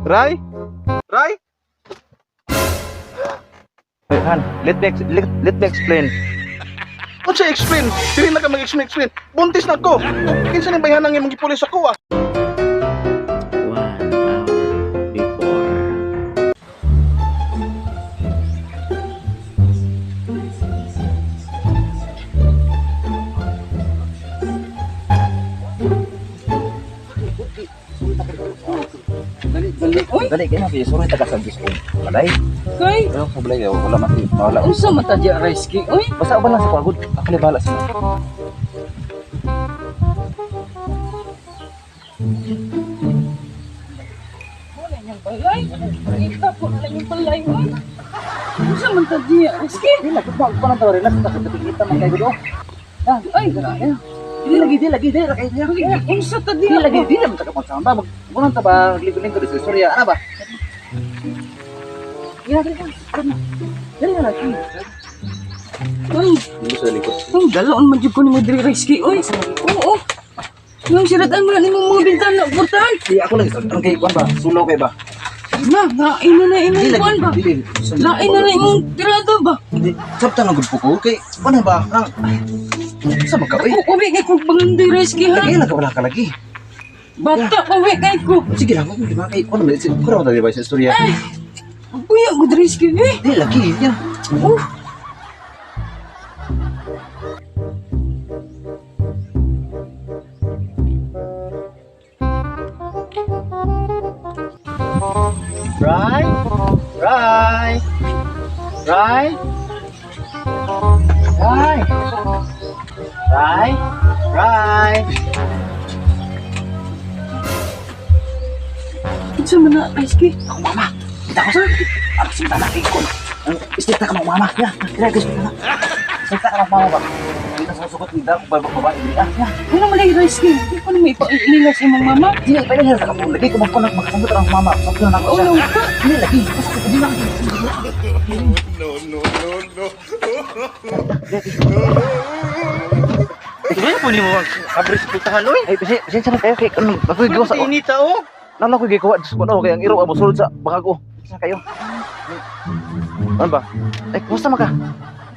Ray? Ray? Wait, Han, let me explain. Unsa explain? Dili na ka mag-explain explain. Buntis na ko. Kinsa ni bayhanang imong gipulis ako ah? 1 hour before. Dali, dali, oy. Dali kayo na sorry taga sa Diyos ko. Balay. Kay, Pero sa balay wala man wala. unsa man ta diya Reski, oy? Basta uban lang sa pagod. Ako na bahala sa. Wala niyang balay. Kita ko na lang yung balay, oy. Unsa man ta diya Reski? Di lagi pa pa nang relax ta kita man kayo do. Ay, Di lagi di lagi di lagi di. unsa ta Di diya? lagi di lang ta kapag ba mag kuno ta ba lingkod-lingkod sa istorya ana ba? Ya, dali na. Dali na lagi. Ay, Hindi sa likod. ang galaon man jud ko nimo diri Reski, oy. Oo. Nang siratan mo na nimong mga bintana, portahan. Di ako lagi sa kay kuan ba? Sulaw kay ba? Na, lain na na imong kuan ba? Dili. Lain na na imong tirada ba? Di sabta lang gud po ko kay kuan ba? Nang sa magka oy. Uwi kay ko pangandoy Reski ha. Lagi lang ka wala ka lagi. Bata, uwi kay ko. Sige lang, di ba kay kuan ba? Kuan ba di ba sa istorya? Ay, buya ko Reski, eh. Di lagi yan. Oh. Ray? Ray? Ray? Ray? Ray? Ray? Unsa man na Reski? Ako mama. Kita ko sa. Ako sa lagi ko. Ang istikta ka mama. Ya, kaya guys na. Istikta ka mama ba? Hindi na susugot ni Dark ba ba hindi ah. Ya. Ano man lagi Reski? Di ko na may ipailas imong mama. Di na ipailin sa kapong lagi ko magkunak makasabot ang mama. Sabot na ako siya. Ulo ka. Hindi lagi. Basta di lang. No, no, no, no. Kaya po ni mo abri sa putahan oy. Ay, pasensya na kayo kay ano, ako giwa sa Init oh. Nala ko gikuha Diyos ko no kay ang iro amo sulod sa baka ko. Pasensya kayo. Ano ba? Ay, kumusta man ka?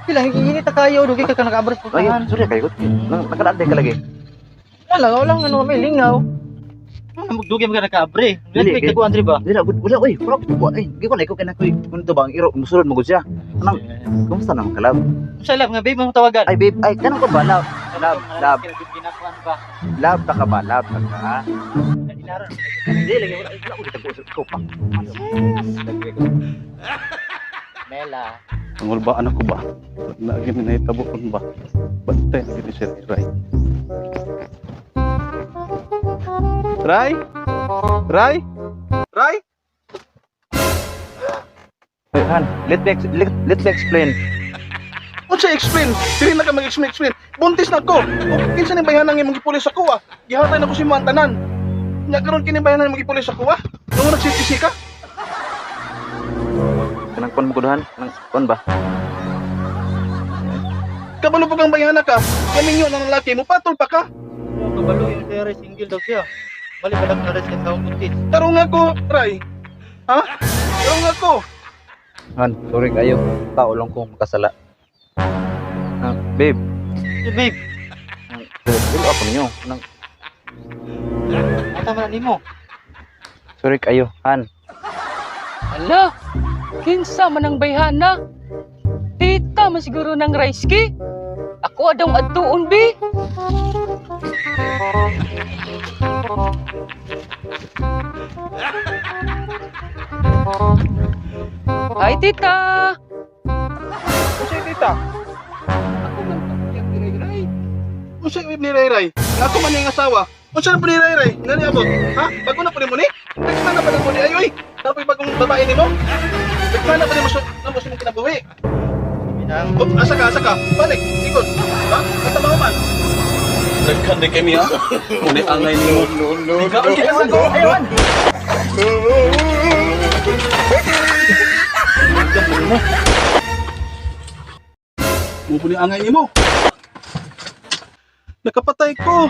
Pila init ta kayo dugi ka nag-abri sa Ay, putahan. sorry kayo. Nang nakadaan ka lagi. Wala wala ano may lingaw. Ano magdugi man ka nag-abri? Dili, Dili taguan diri ba? Dili na wala oy, wala ko ay, gikuha na ikaw kay nakoy kuno ba ang iro musulod mo gud siya. Anang kumusta naman ka love? Unsa lab nga babe mo tawagan? Ay babe, ay kanang ko ba love? Love, love, Ginakuan ba? love ta ka ba? Love ta ka? ha? Ilaron. Hindi lagi wala wala ko gitago sa ko pa. Mela. Tungol ba anak ko ba? Lagi mi nahitabo kon ba? Bantay na gid si Ray. Ray? Ray? Ray? Wait, Han, let me explain. Unsa explain? Dili na ka mag-explain explain. Buntis na ko. Kinsa ni bayhanang imong gipulis ako ah? Gihatay na ko si mo ang tanan. Nya karon kini bayhanang imong gipulis ako ah? Nung nagsitisi ka? Kanang kon mo kuduhan, kanang kon ba? Kabalo pa kang bayhana ka. Kaminyo ng lalaki mo patol pa ka. Kabalo yung kaya single daw siya. Bali balag na res kay tawong buntis. Tarong ako, Ray. Ha? Tarong ako. Han, sorry kayo. Tao lang ko makasala. Ah, babe, Si babe, dili ako ninyo. Kanang ata man nimo. sorry kayo, Han. Hala, kinsa man ang bayhana? Tita man siguro ng Reski. Ako adong adtuon bi. Hi tita. Unsa tita? Ako man pagkuyang ni Ray Ray. Unsa ni Ray Ray? Nga ako man yung asawa. Unsa na po ni Ray Ray? Nga ni abot? Ha? Bago na po ni mo ni? Nagmana na pa na po ni ayoy. Tapoy bagong babae nimo? Nagmana pa ni mo sa namo sa imong kinabuhi. Minang Oh, asa ka, asa ka. Balik, ikot. Ha? At tama man. Nagkande kami ha. Muni angay nimo. No, no, no. Ayawan. Mo puni angay nimo. Nakapatay ko.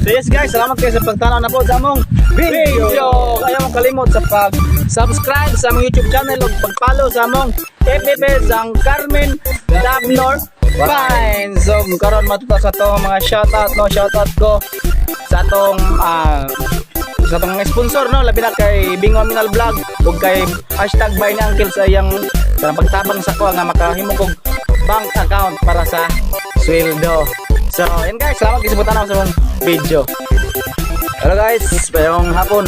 So yes guys, salamat kayo sa pagtanaw na po sa among video. Ayaw mo kalimot sa pag-subscribe sa among YouTube channel ug pag-follow sa among FB page, ang Carmen Dabnor Vines. So karon matuto sa atong mga shoutout, no, shoutout ko sa atong mga sponsor, no, labi na kay Bingo Minal Vlog ug kay #BuyNiUncle sa iyang sa pagtabang sa ko nga makahimo kog bank account para sa sweldo. So, yan guys, salamat kayo sa pagtanaw sa among video. Hello guys, maayong hapon.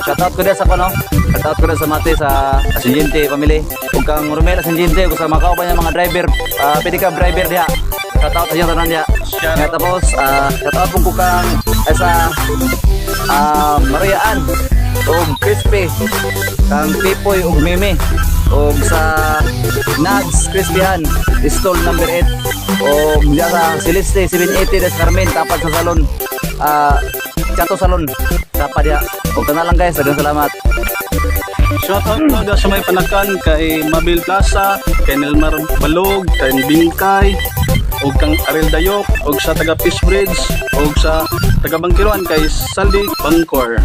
Shoutout ko sa kuno. Shoutout ko sa mate sa Asinjente family. Ug kang Romel Asinjente ug sa mga kauban niya mga driver, pedicab driver diha. Shoutout sa inyo tanan diha. Nga tapos shoutout pong ko kang ay, sa Mariaan ug Crispy, kang Pipoy ug Mimi ug sa Nads Crispian stall number 8 ug diya sa Celeste 780 des Carmen, tapat sa salon, Chato Salon tapat diya. Ug kana lang guys, daghang salamat. Shout out ko sa may panakan kay Mabel Plaza, kay Nelmar Balog, kay Bingkay, ug kang Ariel Dayok, ug sa taga Peace Bridge, ug sa taga Bangkiruan kay Saldi Bangkor.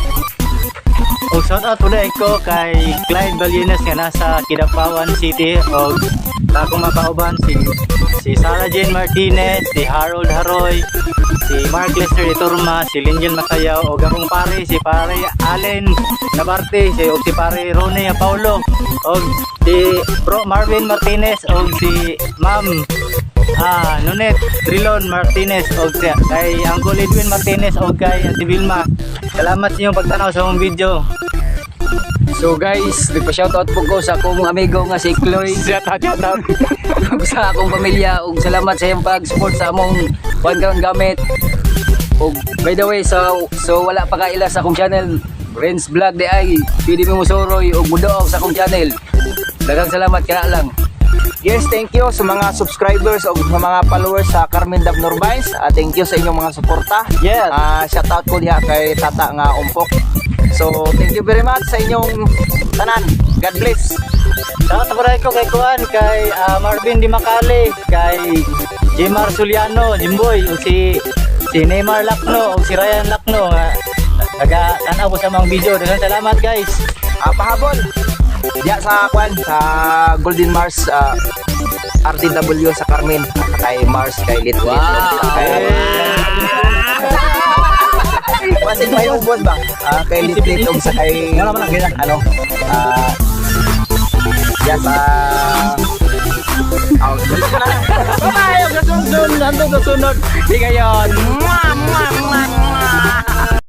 Og shout out ulit ko kay Clyde Balyenas nga nasa Kidapawan City og akong makauban si Sarah Jane Martinez, si Harold Haroy, si Mark Lester Iturma, si Linjel Masayaw og akong pare si pare Allen Nabarte, si og si pare Ronnie Paulo og si Bro Marvin Martinez og si Ma'am Nonet Trilon Martinez og si, kay Uncle Edwin Martinez og kay Ate Vilma. Salamat sa inyong pagtanaw sa among video. So guys, nagpa-shoutout po ko sa akong amigo nga si Chloe. Shout out, shout out. Ug sa akong pamilya ug salamat sa iyong pag-support sa among kuan karon gamit. Ug by the way, so wala pa kaila sa akong channel, Renz Vlog di ay pwede mo musuroy ug muduog sa akong channel. Daghang salamat kana lang. Yes, thank you sa mga subscribers o sa mga followers sa Carmen Dabnor Vines. Thank you sa inyong mga suporta. Yes. Shout out ko diha kay Tata nga Umpok. So, thank you very much sa inyong tanan. God bless. Shout out ko kay Kuan, kay Marvin Di Macale, kay Jimar Suliano, Jimboy, ug si Neymar Lakno ug si Ryan Lakno nga naga tanaw ko sa mga video. Daghang salamat guys. Pahabol. Diya sa kwan sa Golden Mars RTW sa Carmen at kay Mars, kay Lit. Wow. Kay Basin pa yung ubos ba? Kay Lit Lit ug sa kay Wala man lang gina. ano? Diya sa. Oh, dito na. Bye-bye! Ug sa sunod, hantod sa sunod. Higayon. Mwah, mwah.